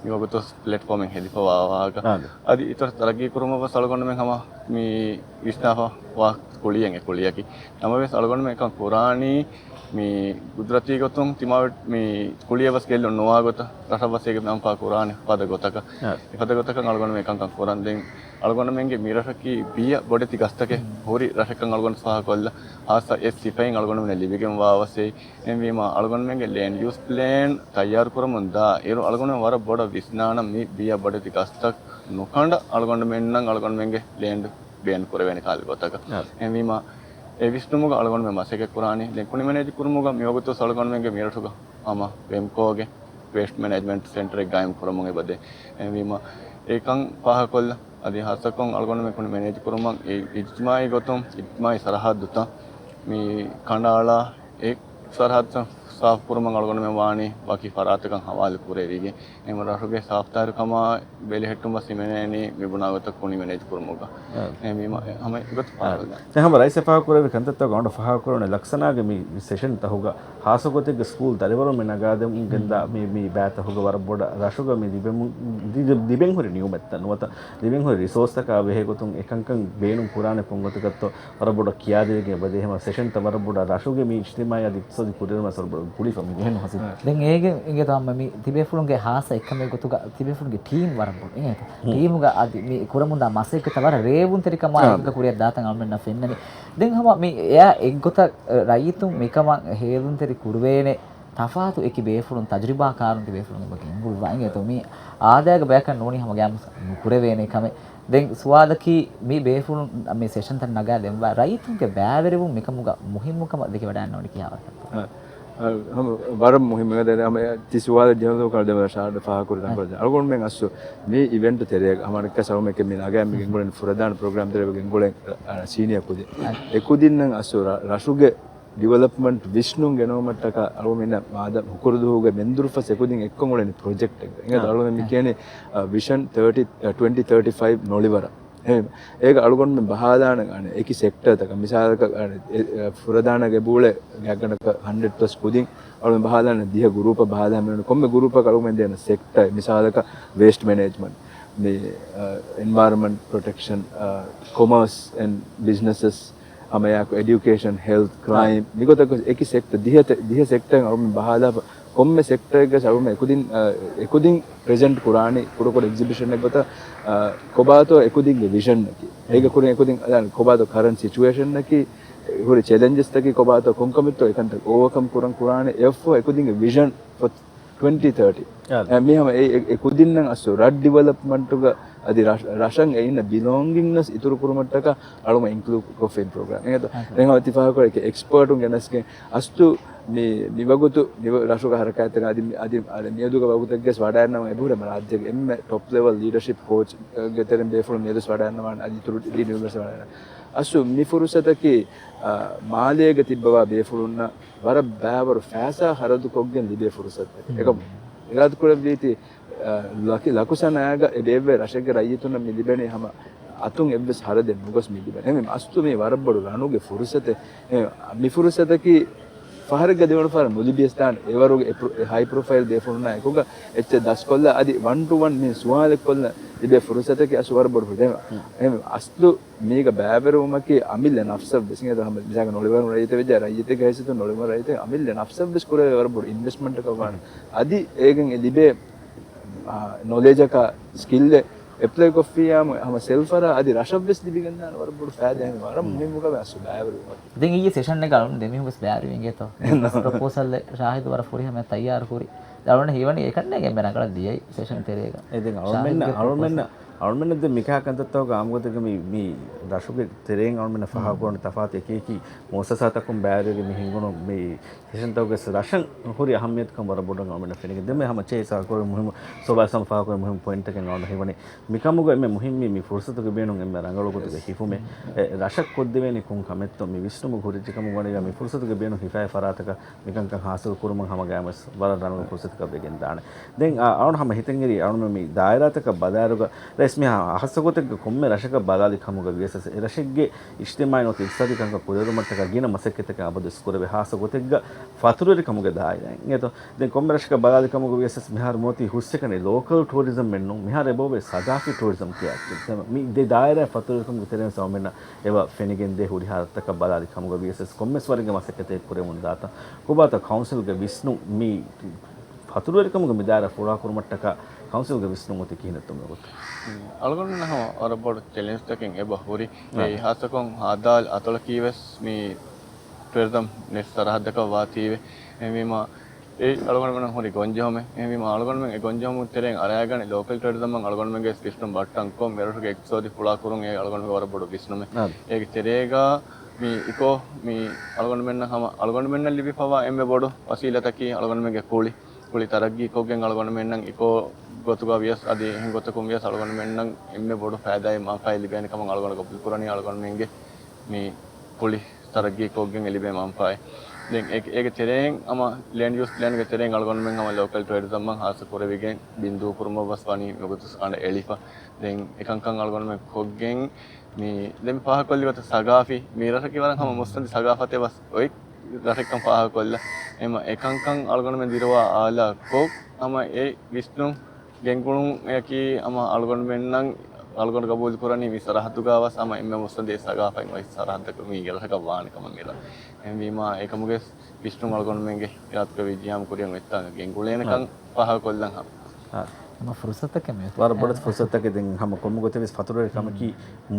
މިވަގުތު ޕްލެޓްފޯމެއް ހެދިފަވާ ވާހަކަ. އާދެ. އަދި އިތުރަށް ތަރައްގީ ކުރުމަށް ވެސް އަޅުގަނޑުމެން ހަމަ މި ވިސްނާފަ ވާ ކުޅިއެއް އެ ކުޅިއަކީ. ނަމަވެސް އަޅުގަނޑުމެން އެކަން ކުރާނީ މި ގުދުރަތީ ގޮތުން ތިމާވެ-، މި ކުޅިއެއް ވެސް ގެއްލުން ނުވާ ގޮތަށް، ރަށަށް ވެސް އޭގެ ނަން ފާ ކުރާނެ ފަދަ ގޮތަކަށް. އާ. އެފަދަ ގޮތަކަށް އަޅުގަނޑުމެން އެކަންކަން ކުރަން. ދެން އަޅުގަނޑުމެންގެ މި ރަށަކީ ބިޔަ ބޮޑެތި ގަސްތަކެއް ހުރި ރަށެއްކަން އަޅުގަނޑު ފާހަގަކޮށްލަ، ހާއްސަ އެ ސިފައިން އަޅުގަނޑުމެން ލިބިގެން ވާވަސޭ. އެހެންވީމަ، އަޅުގަނޑުމެންގެ ލޭންޑް ޔޫސް ޕްލޭން ތައްޔާރު ކުރަމުން ދާ އިރު، އަޅުގަނޑުމެން ވަރަށް ބޮޑަށް ވިސްނާނަން މި ބިޔަ ބޮޑެތި ގަސްތައް ނުކަނޑަ އަޅުގަނޑުމެންނަށް އަޅުގަނޑުމެންގެ ލޭންޑް ބޭން ކުރެވޭނެ ކަހަލަ ގޮތަކަށް. އާ. އެހެންވީމަ، އެ ވިސްނުމުގަ އަޅުގަނޑުމެން މަސައްކަތް ކުރާނީ. ދެން ކުނި މެނޭޖް ކުރުމުގަ މިވަގުތު އަޅުގަނޑުމެންގެ މިރަށުގަ ހަމަ ވެމްކޯގެ ވޭސްޓް މެނޭޖްމަންޓް ސެންޓަރެއް ގާއިމް ކުރަމުން އެބަދޭ. އެހެންވީމަ، އެކަން ފާހަގަކޮށްލަ، އަދި ހާއްސަކޮށް އަޅުގަނޑުމެން ކުނި މެނޭޖް ކުރުމަށް އި-، އިޖްތިމާއީ ގޮތުން އިޖްތިމާއީ ސަރަހައްދުތައް މި ކަނޑައަޅާ އެ ސަރަހައްދުތައް ސާފު ކުރުމަށް އަޅުގަނޑުމެން ވާނީ ވަކި ފަރާތަކަށް ހަވާލު ކުރެވިގެން. އެހެން ރަށުގެ ސާފުތާހިރުކަމާ ބެލެހެއްޓުމަށް ހިމެނޭނީ މި ބުނާ ގޮތަށް ކުނި މެނޭޖް ކުރުމުގަ. އާ. އެހެންވީމަ، އެ ހަމަ އެގޮތަށް އާ. ފާހަގަކޮށްލާނެ. ދެން ހަމަ ރައީސް ފާހަގަކުރެއްވި ކަންތައްތަކުގަ އަޅުގަނޑު ފާހަގަކުރެވުނީ ލަކްސަނާގެ މި، މި ސެޝަންތަކުގަ ހާއްސަ ގޮތެއްގެ ސްކޫލް ދަރިވަރުން މި ނަގާދެމުން ގެންދާ މި، މި ބައިތަކުގަ ވަރަށް ބޮޑަށް ރަށުގަ މި ލިބެމު-، ލި-، ލިބެން ހުރި ނިޢުމަތްތައް ނުވަތަ ލިބެން ހުރި ރިސޯސްތަކާ ބެހޭ ގޮތުން އެކަންކަން ބޭނުން ކުރާނެ ކޮން ގޮތަކަށްތޯ ވަރަށް ބޮޑަށް ކިޔާދެވިގެން އެބަދޭ. ހަމަ ސެޝަންތައް ވަރަށް ބޮޑަށް ރަށުގެ މި އިޖްތިމާޢީ އަދި އިޤްތިޞާދީ ކުރިއެރުމަށް ވަރަށް ބޮޑަށް ގުޅިފަ މި ޖެހެން ހަސި. ދެން އޭގެ އިނގޭތޯ ހަމަ މި ތިބޭފުޅުންގެ ހާއްސަ އެއްކަމެއް ގޮތުގަ ތިބޭފުޅުންގެ ޓީމް ވަރަށް ބޮޑު. އިނގޭތޯ؟ ހުން. ޓީމުގަ އަދި މި ކުރަމުންދާ މަސައްކަތްތައް ވަރަށް ރޭވުންތެރިކަމާ އާ. އެކަން ކުރިއަށް ދާތަން އަޅުމެންނަށް ފެންނަނީ. ދެން ހަމަ މި އެއާ އެއްގޮތަށް ރައްޔިތުން މިކަމަށް ހޭލުންތެރި ކުރުވޭނެ ތަފާތު އެކި ބޭފުޅުން، ތަޖުރިބާކާރުން ތިބޭފުޅުން އެބަ ގެންގުޅުއްވާ. އިނގޭތޯ މީ އާދައިގެ ބަޔަކަށް ނޫނީ ހަމަ ގާމުސް ނުކުރެވޭނެ ކަމެއް. ދެން ސުވާލަކީ މި ބޭފުޅުން މި ސެޝަންތައް ނަގާ ދެއްވާ ރައްޔިތުންގެ ބައިވެރިވުން މިކަމުގަ މުހިއްމުކަމަށް ދެކެ ވަޑައިގަންނަވަނީ ކިހާވަރަކަށްތޯ؟ އަ، އަ، ހަމަ ވަރަށް މުހިއްމު ދެން ހަމަ ތި ސުވާލަށް ޖެހުނު ކަން ދެމަ ޝާޑް ފާހަގަކުރި ތަންކޮޅެއް. އަޅުގަނޑުމެން އަސްލު މި އިވެންޓް ތެރޭގަ ހަމަ ނިކަސް އަޅުމެން މި ނަގާ މި ގެންގުޅެން ފުރަދާނަ ޕްރޮގްރާމް ތެރޭ ގެންގުޅެން ފުރަ-، އަ، ސީނިއަ ކުދި. އެ ކުދިންނަށް އަސްލު ރަ-، ރަށުގެ ޑިވެލޮޕްމަންޓް ވިސްނުން ގެނައުމަށްޓަކާ އަޅުގަނޑުމެންނަށް މާދަ ހުކުރުދުވަހުގެ މެންދުރުފަސް އެކުދިން އެއްކޮށް އުޅެނީ ޕްރޮޖެކްޓެއްގަ. އިނގޭތޯ އާ. އަޅުގަނޑުމެން މި އާ. ކިޔަނީ، އަ، ވިޝަން ތާޓީ، އަ، ޓްވެންޓީ ތާޓީ ފައިވް ނޮޅިވަރަށް. އެހެން އޭގަ އަޅުގަނޑުމެން ބަހާލާނެ އަނެއް އެކި ސެކްޓަރތަކަށް މިސާލަކަށް އަނެއް އެ، އެ، ފުރަދާނަ ގެ ބޫޅެ ގާތްގަނޑަކަށް ހަންޑްރެޑް ޕްލަސް ކުދިން އަޅުގަނޑުމެން ބަހާލާނެ ދިހަ ގުރޫޕަށް ބަހާލާ ހަމަ ކޮންމެ ގުރޫޕަކަށް އަޅުގަނޑުމެން ދޭނެ ސެކްޓަރ މިސާލަކަށް ވޭސްޓް މެނޭޖްމަންޓް، މި، އަ، އެންވަޔަރަންމަންޓް ޕްރޮޓެކްޝަން، އަ، ކޮމާސް އެންޑް ބިޒްނަސަސް، ހަމައެއާއެކު އެޑިއުކޭޝަން، ހެލްތް، ކްރައިމް، މިގޮތަކު އެކި ސެކްޓަ-، ދިހަ ތެ-، ދިހަ ސެކްޓަރ އަޅުމެން ބަހާލާފަ ކޮންމެ ސެކްޓަރެއްގަ އަޅުމެން އެކުދިން، އަ، އެކުދިން ޕްރެޒެންޓް ކުރާނީ ކުޑަކުޑަ އެގްޒިބިޝަނެއް ގޮތަށް، އަ، ކޮބާތޯ އެކުދިންގެ ވިޝަންއަކީ. އޭގެ ކުރިން އެކުދިން ކޮބާތޯ ކަރަންޓް ސިޗުއޭޝަންއަކީ، ހުރި ޗެލެންޖެސްތަކީ ކޮބާތޯ ކޮންކަމެއްތޯ އެކަންތައް އޯވަކަމް ކުރަން ކުރާނީ އެއަށްފަހު އެކުދިންގެ ވިޝަން ފޮ ޓްވެންޓީ ތާޓީ. އާ. އެ، މީ ހަމަ އެ، އެ، އެ ކުދިންނަށް އަސްލު ރަށް ޑިވެލޮޕްމަންޓުގަ އަދި ރަށް، ރަށަށް އެއިންނަ ބިލޮންގިންނަސް އިތުރު ކުރުމަށްޓަކާ އަޅުމަ އިންކްލޫޑް ކޮށްފަ އިން ޕްރޮގްރާމް. އެހެން އަހަ. ދެން ހަމަ ތި ފާހަގަކުރެއް އެކްސްޕާޓުން ގެނެސްގެން އަސްލު މި، މިވަގުތު މި ރަށުގަ ހަރަކާތްތަކަށް އަދި، އަދި މިއަދުގެ ވަގުތެއްގެސް ވަޑައިންނަވަން އެބަހުރި ހަމަ ރާއްޖޭގެ އެންމެ ޓޮޕް ލެވަލް ލީޑަޝިޕް ކޯޗްގެ ތެރެއިން ބޭފުޅުން މިއަދުސް ވަޑައިންނަވާނެ އަދި އިތުރު ލީޑަރުންވެސް ވަޑައިންނަވާނެ. އަސްލު މި ފުރުސަތަކީ، އާ، މާލޭގަ ތިއްބަވާ ބޭފުޅުންނަށް ވަރަށް ބައިވަރު ފައިސާ ހަރަދުކޮށްގެން ލިބޭ ފުރުސަތެއް. އެކަމު އިރާދަކުރެއްވީތީ، އަ، ލަކި-، ލަކުސަނާގަ އެ ބޭއްވޭ ރަށެއްގެ ރައްޔިތުންނަށް މި ލިބެނީ ހަމަ އަތުން އެއްވެސް ހަރަދެއް ނުގޮސް މި ލިބެނީ. އެހެން އަސްލު މީ ވަރަށް ބޮޑު ރަނުގެ ފުރުސަތެއް. އެ، މި ފުރުސަތަކީ ފަހަރެއްގަ ދެވަނަ ފަހަރަށް ނުލިބިޔަސް ދާނެ. އެވަރުގެ އެ ޕްރޮ-، އެ ހައި ޕްރޮފައިލް ބޭފުޅުންނާ އެކުގަ އެއްޗެއް ދަސްކޮށްލާ އަދި ވަން ޓު ވަން މި ސުވާލެއް ކޮށްލަ ލިބޭ ފުރުސަތަކީ އަސްލު ވަރަށް ބޮޑު ފުރުސަތެއް. އެހެން އަސްލު މީގަ ބައިވެރިވުމަކީ އަމިއްލަ ނަފްސަށް ވެސް އިނގޭތޯ ހަމަ މިސާލަކަށް ނޮޅިވަރުން ރައްޔިތެއް ވެއްޖެ، ރައްޔިތެއްގެ ހައިސިއްޔަތުން ނޮޅިވަރުން ރައްޔިތެއް އަމިއްލަ ނަފްސަށް ވެސް ކުރެވޭ ވަރަށް ބޮޑު އިންވެސްޓްމަންޓަކަށް ވާނެ. އަދި އޭގެން އެ ލިބޭ، އާ، ނޮލެޖަކާ ސްކިލްއެއް އެޕްލައި ކޮށްފިއްޔާމު ހަމަ ސެލްފަރާ އަދި ރަށަށް ވެސް ލިބިގެންދާނެ ވަރަށް ބޮޑު ފައިދާ. އެހެން ވަރަށް މުހިއްމު ކަމެއް އަސްލު ބައިވެރިވުމަކީ. ދެން އިއްޔެ ސެޝަން އެއްގަ އަޅުން ދެމީހުން ވެސް ބައިވެރިވި އިނގޭތޯ. ޕްރޮޕޯސަލް ޝާހިދު ވަރަށް ފުރިހަމަ ތައްޔާރު ކުރި. އަޅުން ހީވަނީ އެކަންނޭނގެ އެންމެ ރަނގަޅަށް ދިޔައީ ސެޝަން ތެރޭގަ. އެ ދެން އަޅުމެންނަށް، ޝާހިދުގެ އަޅުމެންނަށް، ޕްރޮޕޯސަލް. އަޅުމެންނަށް ދެން މިކަހަލަ ކަންތައްތަކުގަ އާއްމުގޮތެއްގަ މި، މި ރަށުގެ ތެރެއިން އަޅުމެންނަށް ފާހަގަކުރަން ތަފާތު އެކި އެކި މުއައްސަސާތަކުން ބައިވެރިވެ މި ހިންގުނު މި ސެޝަންތަކުގެ ރަށަށް ހުރި އަހައްމިޔަތުކަން ވަރަށް ބޮޑަށް އަޅުމެންނަށް ފެނިގެން ދެން މި ހަމަ ޗޭ ސާކުރެ މުހިންމު ސޯބާސް ހަމަ ފާހަގަކުރެ މުހިންމު ޕޮއިންޓްތަކެއް އަޅުން ހީވަނީ. މިކަމުގަ އެންމެ މުހިންމީ މި ފުރުސަތުގެ ބޭނުން އެންމެ ރަނގަޅު ގޮތުގެ ހިފުމެއް. އެ، ރަށަށް ކޮށްދެވޭނީ ކޮން ކަމެއްތޯ މި ވިސްނުމުގެ ހުރިއްޖެކަމުގަ ވަނީ މި ފުރުސަތުގެ ބޭނުން ހިފައި ފަރާތަކަށް މިކަންކަން ހާސިލް ކުރުމަށް ހަމަ ގާމެސް ވަރަށް ރަނގަޅު ފުރުސަތަކަށް ވެގެން ދާނެ. ދެން އަ، އަޅުން ހަމަ ހިތަށް އެރި އަޅުން މި ދާއިރާތަކަށް ބަލާއިރުގަ ރޭ މި ހާ-، ހާއްސަ ގޮތެއްގަ ކޮންމެ ރަށަކަށް ބަލާލި ކަމުގަ ވިޔަސް، އެ ރަށެއްގެ އިޖްތިމާޢީ ނުވަތަ އިޤްތިޞާދީ ކަންކަން ކުރިއެރުމަށްޓަކާ ގިނަ މަސައްކަތްތަކެއް އަބަދުވެސް ކުރެވޭ. ހާއްސަ ގޮތެއްގަ ފަތުރުވެރިކަމުގެ ދާއިރާއިން. އެތޯ، ދެން ކޮންމެ ރަށަކަށް ބަލާލި ކަމުގަ ވިޔަސް މިހާރު މިއޮތީ ހުސްއެކަނި ލޯކަލް ޓޫރިޒަމްއެއް ނޫން. މިހާރު އެބައޮވޭ ސަގާފީ ޓޫރިޒަމް ކިޔާ. މި ދެ ދާއިރާ ފަތުރުވެރިކަމުގެ ތެރެއިން އަޅުގަނޑުމެންނަށް އެބަ ފެނިގެންދޭ ހުރިހާ ރަށްތަކަށް ބަލާލި ކަމުގަ ވިޔަސް ކޮންމެސް ވަރެއްގެ މަސައްކަތެއް ކުރެވެމުން ދާތާ. ކޮބާތޯ ކައުންސިލްގެ ވިސްނުން މި ފަތުރުވެރިކަމުގެ މި ދާއިރާ ފުޅާކުރުމަށްޓަކާ ކައުންސިލްގެ ވިސްނުން އޮތީ ކިހިނެއްތޯ މިވަގުތު؟ އަޅުގަނޑުމެންނަށް ހަމަ ވަރަށް ބޮޑު ޗެލެންޖްތަކެއް އެބަ ހުރި. އާ. އެއީ ހާއްސަކޮށް ހދ. އަތޮޅަކީ ވެސް މި ޓުއިޒަމް ނެޓް ސަރަހައްދަކަށް ވާތީވެ. އެހެންވީމާ، އެއީ އަޅުގަނޑުމެންނަށް ހުރި ގޮންޖެހުމެއް. އެހެންވީމާ، އަޅުގަނޑުމެން އެ ގޮންޖެހުމުގެ ތެރެއިން އަރައިގަނެ ލޯކަލް ޓުއިޒަމްއަށް އަޅުގަނޑުމެންގެ ވިސްނުން ބައްޓަންކޮށް، މިރަށުގެ އިޤްތިޞާދީ ފުޅާކުރުން އެ އަޅުގަނޑުމެން ވަރަށް ބޮޑު ވިސްނުމެއް. އާ. އޭގެ ތެރޭގަ މި އިކޯ، މި އަޅުގަނޑުމެންނަށް ހަމަ އަޅުގަނޑުމެންނަށް ލިބިފަވާ އެންމެ ބޮޑު ވަސީލަތަކީ އަޅުގަނޑުމެންގެ ކުޅި. ކުޅި ތަރައްގީކޮށްގެން އަޅުގަނޑުމެންނަށް އިކޯ ގޮތުގަ ވިޔަސް އަދި އެހެން ގޮތަކުން ވިޔަސް އަޅުގަނޑުމެންނަށް އެންމެ ބޮޑު ފައިދާއެއް މަންފާއެއް ލިބޭނެ ކަމަށް އަޅުގަނޑު ގަބޫލުކުރަނީ އަޅުގަނޑުމެންގެ މި ކުޅި ތަރައްގީކޮށްގެން އެ ލިބޭ މަންފާއެއް. ދެން އޭ-، އޭގެ ތެރެއިން ހަމަ ލޭންޑް ޔޫސް ޕްލޭންގެ ތެރެއިން އަޅުގަނޑުމެން ހަމަ ލޯކަލް ޓުއިޒަމްއަށް ހާއްސަ ކުރެވިގެން ބިންދޫކުރުމަށް ވެސް ވަނީ މިވަގުތު އަނޑަ އެޅިފަ. ދެން އެކަންކަން އަޅުގަނޑުމެން ކޮށްގެން މި ދެން މި ފާހަގަކޮށްލި ގޮތަށް ސަގާފީ މި ރަށަކީ ވަރަށް ހަމަ މުއްސަނދި ސަގާފަތެއް ވެސް އޮތް ރަށެއްކަން ފާހަގަކޮށްލަ. އެމަ އެކަންކަން އަޅުގަނޑުމެން ދިރުވާ އާލާކޮށް، ހަމަ އެ ވިސްނުން ގެންގުޅުން އެއަކީ ހަމަ އަޅުގަނޑުމެންނަށް އަޅުގަނޑު ގަބޫލުކުރަނީ މި ސަރަހައްދުގަ ވެސް ހަމަ އެންމެ މުއްސަނދި ސަގާފަތް އޮތް ސަރަހައްދަކު މީގެ ރަށަކަށް ވާނެ ކަމަށް މި ރަށް. އެހެންވީމާ އެކަމުގެ ވިސްނުން އަޅުގަނޑުމެންގެ އިރާދަތަކަށް ވިއްޖިހާމަ ކުރިއަށް އޮތްތާނގަ ގެންގުޅޭނެކަން ފާހަގަކޮށްލަން ހަމަ. އާ. ހަމަ ފުރުސަތަކެއް މި ވަރަށް ބޮޑެތި ފުރުސަތަކެއް. ދެން ހަމަ ކޮންމެ ގޮތެއް ވެސް ފަތުރުވެރި ކަމަކީ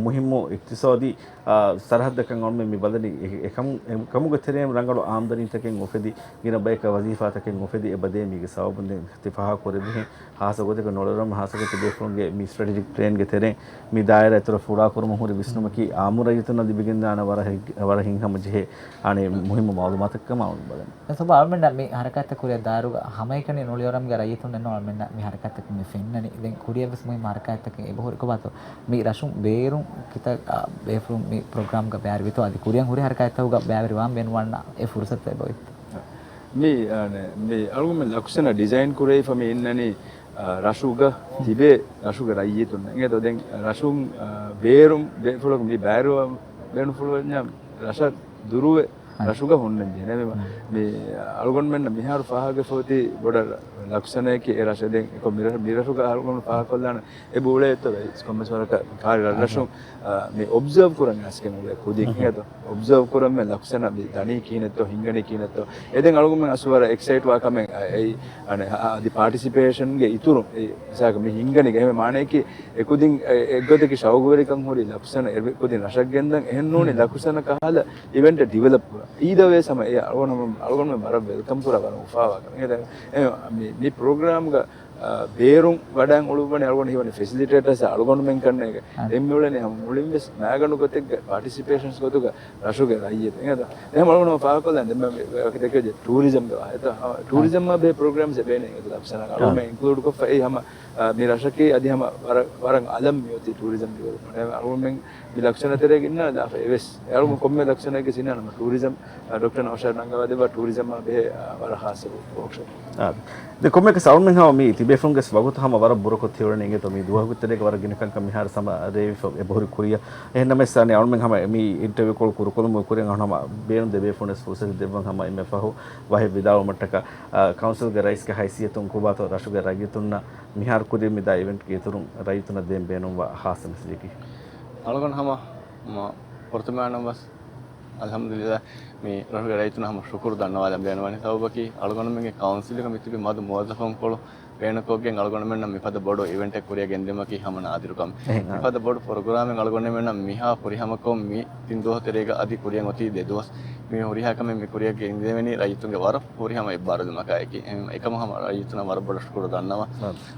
މުހިއްމު އިޤްތިޞާދީ، އާ، ސަރަހައްދަކަށް އަޅުމެން މި ބަލަނީ. އެ-، އެކަމު-، އެ-، ކަމުގެ ތެރެއިން ރަނގަޅު އާމްދަނީތަކެއް އުފެދި، ގިނަ ބަޔަކަށް ވަޒީފާތަކެއް އުފެދި، އެބަދޭ މީގެ ސަބަބުން ދެން ތި ފާހަގަކުރެއްވިހެން ހާއްސަ ގޮތެއްގަ ނޮޅިއުރަމުން ހާއްސަ ގޮތެއް ބޭފުޅުންގެ މި ސްޓްރެޓެޖިކް ޕްލޭންގެ ތެރެއިން މި ދާއިރާ އިތުރަށް ފުޅާކުރުމަށް ހުރި ވިސްނުމަކީ އާއްމު ރައްޔިތުންނަށް ލިބިގެންދާނެ ވަރަށް ހި-، ވަރަށް ހިތްހަމަޖެހޭ އަނެއް މުހިއްމު މައުލޫމާތެއް ކަމަށް އަޅުގަނޑު ބަލަނީ. ސޮބާ އަޅުމެންނަށް މި ހަރަކާތްތައް ކުރިއަށް ދާއިރުގަ ހަމައެކަނި ނޮޅިއުރަމުގެ ރައްޔިތުންނެއްނު އަޅުމެންނަށް މި ހަރަކާތްތަކުން މި ފެންނަނީ. ދެން ކުރިއަށް ވެސް މުހިއްމު ހަރަކާތްތަކެއް އެބަހުރި. ކޮބާތޯ މި ރަށުން ބޭރުން ކިތައް، އާ، ބޭފުޅުން މި ޕްރޮގްރާމްގަ ބައިވެރިވޭތޯ އަދި ކުރިއަށް ހުރި ހަރަކާތްތަކުގަ ބައިވެރިވާން ބޭނުންވާންނަ އެ ފުރުސަތު އެބައޮތްތޯ؟ މި، އާ، މި އަޅުގަނޑުމެން ލަކުސަނަ ޑިޒައިން ކުރެވިފަ މި އިންނަނީ، އާ، ރަށުގަ ތިބޭ ރަށުގެ ރައްޔިތުން އެނގޭތޯ ދެން ރަށުން، އާ، ބޭރުން ބޭފުޅަކު މި ބައިވެރިވާން ބޭނުންފުޅުވަންޏާ ރަށަށް ދުރުވެ ރަށުގަ ހުންނަންޖެހޭ. މި އަޅުގަނޑުމެންނަށް މިހާރު ފާހަގަފަ އޮތީ ބޮޑަށް ލަކުސަނައެކޭ އެ ރަށެއް. ދެން އެކޮށް މި ރަށު، މި ރަށުގަ އަޅުގަނޑު ފާހަގަކޮށްލާނެ އެބަ އުޅޭތޯ ރައީސް ކޮންމެސް ވަރަކަށް ކާރި ރަށްރަށުން، އާ، މި އޮބްޒަވް ކުރަން އައިސްގެން އުޅޭ ކުދިން އެނގޭތޯ. އޮބްޒަވް ކުރަން މި ލަކުސަނަ މި ދަނީ ކިހިނެއްތޯ ހިނގަނީ ކިހިނެއްތޯ. އެ ދެން އަޅުގަނޑުމެން އަސްލު ވަރަށް އެކްސައިޓް ވާ ކަމެއް އެއީ، އަނެއް، އަދި ޕާޓިސިޕޭޝަންގެ އިތުރުން އެ މިސާލަކަށް މި ހިނގަނީ އެހެން މާނައަކީ އެކުދިން އެ-، އެއްގޮތަކީ ޝައުގުވެރިކަން ހުރި ލަކުސަނަ އެ-، ކުދިން ރަށަށް ގެންދަން އެހެން ނޫނީ ލަކުސަނަ ކަހަލަ އިވެންޓެއް ޑިވެލޮޕް ކުރާ. އީދަ ވޭސް ހަމަ އެ އަޅުގަނޑު ހަމަ، އަޅުގަނޑުމެން ވަރަށް ވެލްކަމް ކުރާ ވަރަށް އުފާވާ ކަމެއް. އެ މި، މި ޕްރޮގްރާމްގަ، އާ، ބޭރުން ވަޑައިން އުޅުއްވަނީ އަޅުގަނޑު ހީވަނީ ފެސިލިޓޭޓަރސް އަޅުގަނޑުމެން ކަންނޭގެ. އެ މިއުޅެނީ ހަމަ މުޅިން ވެސް މައިގަނޑު ގޮތެއްގަ ޕާޓިސިޕޭޝަންސް ގޮތުގަ ރަށުގެ ރައްޔިތު. އެހެން އަޅުގަނޑު ހަމަ ފާހަގަކޮށްލަން ދެން މި ދެކެ ޓޫރިޒަމްގެ ވާހަކަ. އެތަ، އާ، ޓޫރިޒަމްއާ ބެހޭ ޕްރޮގްރާމްސް އެބޭނެ އެތަ ލަފްސަނާ އަޅުގަނޑު އާ. އިންކްލޫޑް ކޮށްފަ އެއީ ހަމަ އާ، މި ރަށަކީ އަދި ހަމަ ވަރަށް، ވަރަށް އަލަށް މިއޮތީ ޓޫރިޒަމް ޑިވެލޮޕްމަންޓް. އެ އަޅުގަނޑުމެން މި ލަކުސަނަ ތެރޭގަ އިންނާނެ ދާފަ އެވެސް. އެ އަޅުގަނޑު ކޮންމެ ލަކުސަނައެއްގެ ސިނާނަމަ ޓޫރިޒަމް، އާ، ޑޮކްޓަރ ނައުޝާދް ނަންގަވާ ދެއްވާ ޓޫރިޒަމްއާ ބެހޭ، އާ، ވަރަށް ހާއްސަ ވޯކްޝޮޕް. އާ. ދެ ކޮންމެއަކަސް އަޅުމެން ހަމަ މި ތިބޭފުޅުންގެ ވަގުތު ހަމަ ވަރަށް ބުރަކޮށް ތިއުޅެނީ އިނގޭތޯ މި ދުވަހުގެ ތެރޭގަ ވަރަށް ގިނަ ކަންކަން މިހާރު ސަމަ ރޭވިފަ އެބަހުރި ކުރިއަށް. އެހެންނަމަވެސް އަނެއް އަޅުމެން ހަމަ މި އިންޓަވިއު ކޯލް ކުރުކޮށްލުމުގެ ކުރިން އަޅުން ހަމަ ބޭނުން ދެ ބޭފުޅުންވެސް ފުރުސަތު ދެއްވަން ހަމަ އެންމެ ފަހު ވަހެއް ވިދާޅުވުމަށްޓަކާ، އާ، ކައުންސިލްގެ ރައީސްގެ ހައިސިއްޔަތުން ކޮބާތޯ ރަށުގެ ރައްޔިތުންނަށް މިހާރު ކުރި މި ދާ އިވެންޓްގެ އިތުރުން ރައްޔިތުންނަށް ދޭން ބޭނުންވާ ހާއްސަ މެސެޖަކީ؟ އަޅުގަނޑު ހަމަ، މަ، ފުރަތަމައަށް ވެސް އަލްޙަމްދުލިއްލާހް މި ރަށުގެ ރައްޔިތުންނަށް ހަމަ ޝުކުރު ދަންނަވާލަން ބޭނުންވަނީ. ސަބަބަކީ އަޅުގަނޑުމެންގެ ކައުންސިލުގަ މިތިބި މަދު މުވައްޒަފުންކޮޅު ބޭނުންކޮށްގެން އަޅުގަނޑުމެންނަށް މިފަދަ ބޮޑު އިވެންޓެއް ކުރިއަށް ގެންދިއުމަކީ ހަމަ ނާދިރު ކަމެއް. އެހެން. މިފަދަ ބޮޑު ޕްރޮގްރާމެއް އަޅުގަނޑުމެންނަށް މިހާ ފުރިހަމަކޮށް މި ތިން ދުވަހު ތެރޭގަ އަދި ކުރިއަށް އޮތީ ދެ ދުވަސް. މި ހުރިހާ ކަމެއް މި ކުރިއަށް ގެންދެވެނީ ރައްޔިތުންގެ ވަރަށް ފުރިހަމަ އެއްބާރުލުމަކާއެކީ. އެ-، އެކަމަށް ހަމަ ރައްޔިތުންނަށް ވަރަށް ބޮޑަށް ޝުކުރު ދަންނަވަން.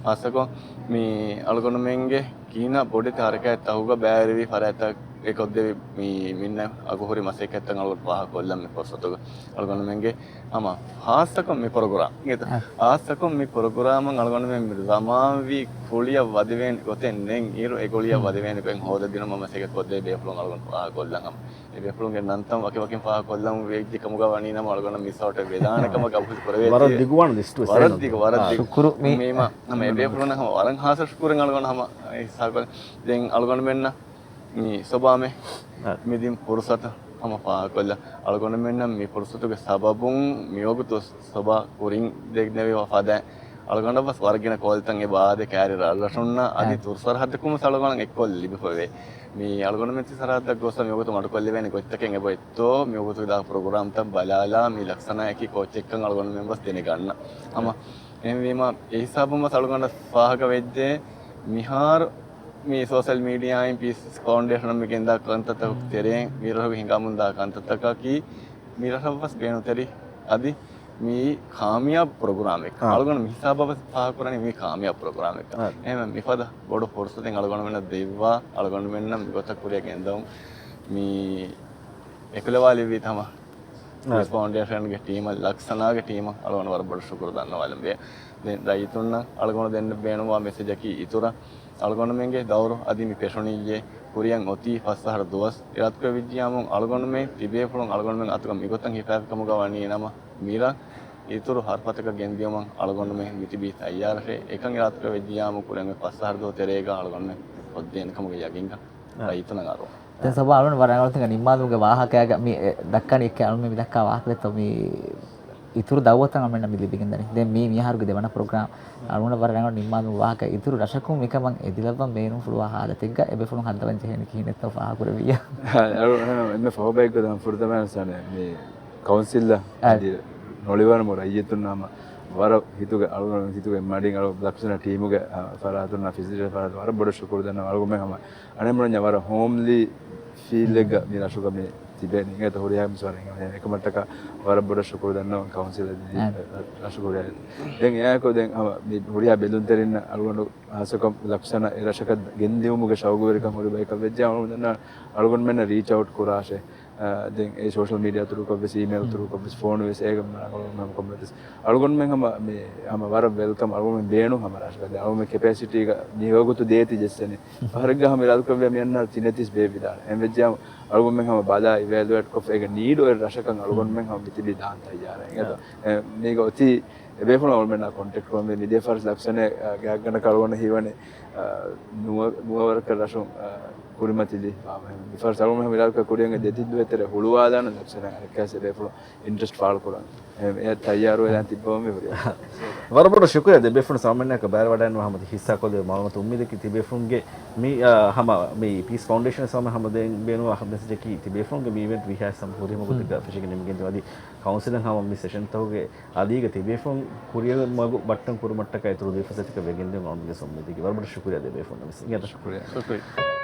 ހާއްސަކޮށް މި އަޅުގަނޑުމެންގެ ކިހިނެއް ބޮޑެތި ހަރަކާތްތަކުގަ ބައިވެރިވި ފަރާތްތައް އެ ކޮށްދެވި މި މިންނަ އަގުހުރި މަސައްކަތްތައް އަޅުގަނޑު ފާހަގަކޮށްލަން މި ފުރުސަތުގަ އަޅުގަނޑުމެންގެ ހަމަ ހާއްސަކޮށް މި ޕްރޮގްރާމް އިނގޭތަ؟ އަ. ހާއްސަކޮށް މި ޕްރޮގްރާމަށް އަޅުގަނޑުމެން މި ޒަމާންވީ ކުޅިއަށް ވަދެވޭނެ ގޮތެއް ނެތް އިރު، އެ ކުޅިއަށް ވަދެވޭނެ ގޮތް ހޯދަދިނުމަށް މަސައްކަތް ކޮށްދޭ ބޭފުޅުން އަޅުގަނޑު ފާހަގަކޮށްލަން ހަމަ. އެ ބޭފުޅުންގެ ނަންތައް ވަކިވަކިން ފާހަގަކޮށްލަން ވެއްޖެ ކަމުގަ ވަނީ ނަމަ އަޅުގަނޑަށް މިސް އައުޓެއް ވެދާނެ ކަމަށް ގަބޫލު ކުރެވޭތީ. ވަރަށް ދިގުވާނެ ލިސްޓު ވެސް ވަރަށް ދިގު، ވަރަށް ދިގު. ޝުކުރު މި މީމާ ހަމަ އެ ބޭފުޅުންނަށް ހަމަ ވަރަށް ހާއްސަ ޝުކުރެއް އަޅުގަނޑު ހަމަ އެ ހިސާބަށް. ދެން އަޅުގަނޑުމެންނަށް މި ސޮބާމެ އަ. މި ދިން ފުރުސަތު ހަމަ ފާހަގަކޮށްލަ. އަޅުގަނޑުމެންނަށް މި ފުރުސަތުގެ ސަބަބުން މިވަގުތު ސޮބާ ކުރިން ދެންނެވި ފަދައިން އަޅުގަނޑަށް ވެސް ވަރަށް ގިނަ ކޯލްތައް އެބަ އާދޭ ކައިރި ރަށްރަށުންނަށް އަދި އަ. ތުރު ސަރަހައްދަކުން ވެސް އަޅުގަނޑަށް އެއްކޮށް ލިބިފައިވޭ. މި އަޅުގަނޑުމެން ތި ސަރަހައްދަށް ގޮސް މިވަގުތު މަޑުކޮށްލެވޭނެ ގޮތްތަކެއް އެބަ އޮތްތޯ މިވަގުތުގެ ދާ ޕްރޮގްރާމްތައް ބަލާލާ މި ލަކްސަނާއަކީ ކޯޗެއްކަން އަޅުގަނޑުމެން ވެސް ދެނެގަންނަ. ހަމަ އެހެންވީމަ އެ ހިސާބުން ވެސް އަޅުގަނޑަށް ފާހަގަ ވެއްޖެ މިހާރު މި ސޯޝަލް މީޑިއާއިން ޕީސް ފައުންޑޭޝަނަށް މި ގެންދާ ކަންތައްތަކުގެ ތެރެއިން މިރަށުގެ ހިނގާމުންދާ ކަންތައްތަކަކީ މިރަށަށް ވެސް ބޭނުންތެރި އަދި މިއީ ކާމިޔާބު ޕްރޮގްރާމެއް. އާ. އަޅުގަނޑު މި ހިސާބަށް ވެސް ފާހަގަކުރަނީ މިއީ ކާމިޔާބު ޕްރޮގްރާމެއްކަން. އާ. އެހެންވެ މިފަދަ ބޮޑު ފުރުސަތެއް އަޅުގަނޑުމެންނަށް ދެއްވާ އަޅުގަނޑުމެންނަށް މިގޮތަށް ކުރިއަށް ގެންދަވުން މި އެކުލަވާލެއްވީތަ ހަމަ އާ. ޕީސް ފައުންޑޭޝަންގެ ޓީމަށް ލަކްސަނާގެ ޓީމަށް އަޅުގަނޑު ވަރަށް ބޮޑަށް ޝުކުރު ދަންނަވާލަން ވޭ. ދެން ރައްޔިތުންނަށް އަޅުގަނޑު ދެން ބޭނުންވާ މެސެޖަކީ އިތުރަށް އަޅުގަނޑުމެންގެ ދައުރު އަދި މި ފެށުނީއޭ ކުރިއަށް އޮތީ ފަސް އަހަރު ދުވަސް. އިރާދަކުރެއްވިއްޖިޔާމު އަޅުގަނޑުމެން ތިބޭފުޅުން އަޅުގަނޑުމެން އަތުގަ މިގޮތަށް ހިފާފި ކަމުގަ ވަނީ ނަމަ މިރަށް އިތުރު ހަރުފަތަކަށް ގެންދިޔުމަށް އަޅުގަނޑުމެން މިތިބީ ތައްޔާރަށޭ. އެކަން އިރާދަކުރެއްވިއްޖިޔާމު ކުރިއަށް އޮތް ފަސް އަހަރު ދުވަހު ތެރޭގަ އަޅުގަނޑުމެން ކޮށްދޭނެ ކަމުގެ ޔަގީންކަން އާ. ރައްޔިތުންނަށް އަރުވަން. ދެން ސޮބާ އަޅުގަނޑު ވަރަށް ރަނގަޅު ތިން ނިންމާލުމުގެ ވާހަކައިގަ މި އެ، ދައްކަނީ އެއްކެ އަޅުމެން މި ދައްކާ ވާހަކަ ދެއްތޯ މި އިތުރު ދައުވަތަށް އަޅުމެންނަށް މި ލިބިގެންދަނީ. ދެން މީ މިހާރުގެ ދެވަނަ ޕްރޮގްރާމް. އަޅުގަނޑަށް ވަރަށް ރަނގަޅު ނިންމާލުމުގެ ވާހަކަ އިތުރު ރަށަކުން މިކަމަށް އެދިލައްވަން ބޭނުންފުޅުވާ ހާލަތެއްގަ އެބޭފުޅުން ހައްދަވަން ޖެހޭނީ ކިހިނެއްތޯ ފާހަގަކުރެއްވިއްޔާ. އަޅު، އެންމެ ފަހުބައިގަ ދާން ފުރަތަމަ ސާނެ މި ކައުންސިލްއަށް އަދި ނޮޅިވަރަމު ރައްޔިތުންނާމަ ވަރަށް ހިތުގެ އަޅުގަނޑު ހިތުގެ މަޑިން އަޅު ލަކްސަނާ ޓީމުގެ، އަ، ފަރާތުން ފިޒިޓަރ ފަރާތުން ވަރަށް ބޮޑަށް ޝުކުރު ދަންނަވަން. އަޅުގަނޑުމެން ހަމަ އަނެއް މުޅިންޏާ ވަރަށް ހޯމްލީ ފީލްއެއްގަ މި ރަށުގަ މި ތިބެނީ. އިނގޭތަ ހުރިހާ މިސްވަރެއް އެކަމަށްޓަކާ ވަރަށް ބޮޑަށް ޝުކުރު ދަންނަވަން ކައުންސިލަށް ދި-، އަ، ރަށުގަ ހުރިހާ. ދެން އެއާއެކު ދެން ހަމަ މި ހުރިހާ ބެލުންތެރިންނަށް އަޅުގަނޑު ހާއްސަކޮށް ލަކްސަނާ އެ ރަށަކަށް ގެންދިއުމުގެ ޝައުގުވެރިކަން ހުރި ބަޔަކަށް ވެއްޖެ އަޅުގަނޑު ދަންނަވަން އަޅުގަނޑުމެންނަށް ރީޗް އައުޓް ކުރާށޭ. އަ، ދެން އެ ސޯޝަލް މީޑިއާ ތުރުކޮށް ވެސް، އީމެއިލް ތުރުކޮށް ވެސް، ފޯނު ވެސް އޭގަ މަ-، އަޅުގަނޑު ހަމަ ކޮންމެ ވެސް. އަޅުގަނޑުމެން ހަމަ މި ހަމަ ވަރަށް ވެލްކަމް، އަޅުގަނޑުމެން ބޭނުން ހަމަ ރަށަކަށް. އަޅުގަނޑުމެން ކެޕޭސިޓީގަ މިވަގުތު ދޭތި ޖެއްސެނީ. ފަހަރެއްގަ ހަމަ އިރާދަކުރެއްވިޔާ މި އަންނަ ތިނެތިސް ބޭއްވިދާނެ. އެހެން ވެއްޖެއްޔާ އަޅުގަނޑުމެން ހަމަ ބަލާ އިވެލުއޭޓް ކޮށްފަ އޭގެ ނީޑު އޮތް ރަށަކަށް އަޅުގަނޑުމެން ހަމަ މިތިބީ ދާން ތައްޔާރަށް. އެ، މީގަ އޮތީ އެބޭފުޅުން އަޅުގަނޑުމެންނާ ކޮންޓެކްޓް ކުރަމުން މިދިޔަ ފަހަރު ލަކްސަނާ، އަ، ގާތްގަނޑަކަށް އަޅުގަނޑަށް ހީވަނީ، އަ، ނުވަ-، ނުވަވަރަކަށް ރަށުން، އަ، ކުރިމަތިލި. މިފަހަރު އަޅުގަނޑު ހަމަ އިރާދަކުރާ ކުރިއަށް ދެތިން ދުވަހެއް ތެރޭ ހުޅުވާލާނަން ލަކްސަނާ އަނެއްކާސް އެބޭފުޅުން އިންޓްރެސްޓް ފާޅުކުރަން. އެ، އެ ތައްޔާރުވެލާން ތިއްބަވަމޭ ހުރި. ވަރަށް ބޮޑަށް ޝުކުރިއްޔާ ދެބޭފުޅުން ސަމަންނަކަށް ބައިވެރިވަޑައިގަންނަވާ ހަމަ ހިއްސާކޮށްލެވޭ މައުލޫމާތު. އުއްމީދަކީ ތިބޭފުޅުންގެ މި، އަ، ހަމަ މި ޕީސް ފައުންޑޭޝަން ސަމަ ހަމަ ދޭން ބޭނުންވާ މެސެޖަކީ ތިބޭފުޅުންގެ މި އިވެންޓް ވީހާވެސް ހަމަ ހުރިހަމަ ގޮތެއްގަ ފެށިގެން ނިމިގެންދިޔުން. އަދި ކައުންސިލުން ހަމަ މި ސެޝަންތަކުގެ އަލީގަ ތިބޭފުޅުން ކުރިއަށް މަގު ބައްޓަން ކުރުމަށްޓަކާ އިތުރު ދުވިފަސޭހަތަކެއް ވެގެންދިޔުން އަޅުގަނޑުގެ އުއްމީދަކީ. ވަރަށް ބޮޑަށް ޝުކުރިއްޔާ ދެބޭފުޅުންނަށް ވެސް. އިނގޭތަ؟ ޝުކުރިއްޔާ. ޝުކުރިއްޔާ.